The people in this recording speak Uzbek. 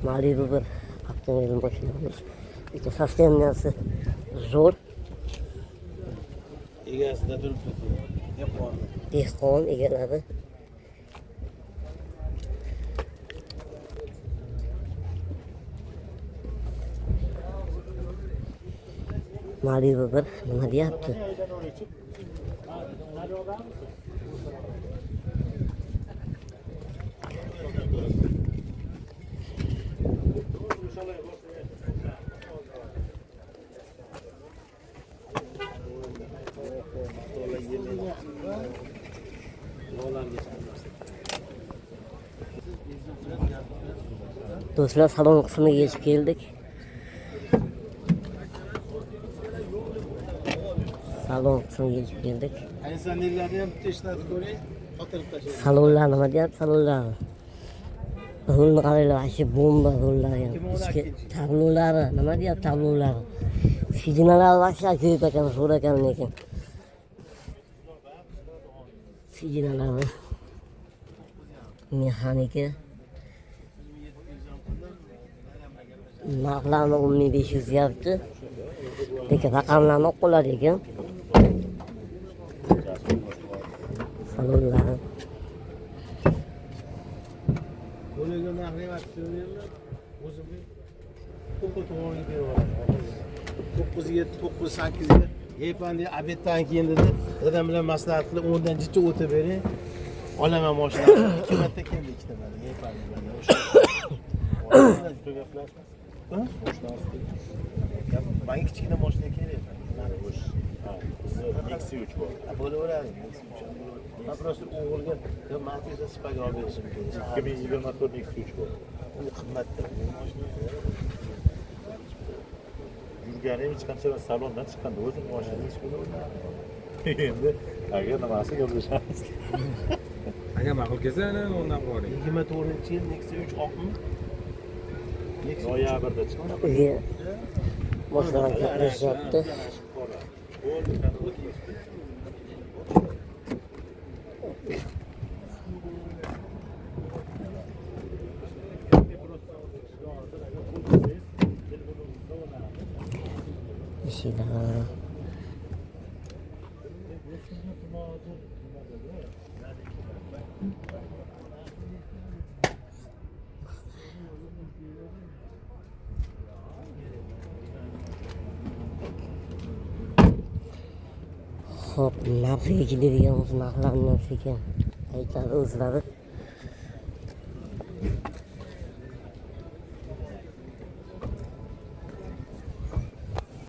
Malibu bir avtomobil mashinamiz. Bitta состояние si zo'r. Egasida turibdi. Dehqon. Dehqon egalari. Malibu bir nima deyapti? Do'stlar, salon qismiga yetib keldik. Salon qismiga yetib keldik. Konditsionerlarni ham bitta ishlatib ko'ring, qotirib tashlaydi. Salonlar nima deyapti? Salonlar. Rulni qaranglar, вообще bomba rullar ham. Ichki tablolari nima deyapti tablolari? Signallar вообще ajoyib ekan, zo'r ekan lekin. Signallari. Mexanika. Narxlarni 10,500 deyapti. Lekin raqamlarni olib qoladi ekan. Salonlari. Qo'liga narxni aksionerlar o'zimni to'qqiz to'g'riga berib yuboraman. 9 ga, 9 8 ga yeypan deya обед dan keyin dedi. Dadam bilan maslahat qilib 10 dan jicha o'tib bering. Olaman mashinani. Ikki marta keldi, ikkita mana yeypan dedi. Ha? Manga kichkina mashina kerak. Nexia 3 bor. Ha, bo'laveradi. Nexia 3 ham bo'laveradi. Man просто o'g'ilga Matizda Spaga olib berishim kerak. 2024 Nexia 3 bor. U qimmatda. Bu mashina. Yurgani ham hech qancha emas, salondan chiqqanda o'zim mashina. Hech bo'laveradi. Endi agar nimasi gaplashamiz. Agar ma'qul kelsa, ana undan qo'ying. 24-yil Nexia 3 oqmi? Nexia Noyabrda chiqqan. Uyga mashinalarni gaplashyapti. Eshiklari. Xo'p, narxiga keladigan bo'lsa, narxlarni sekin aytadi o'zlari.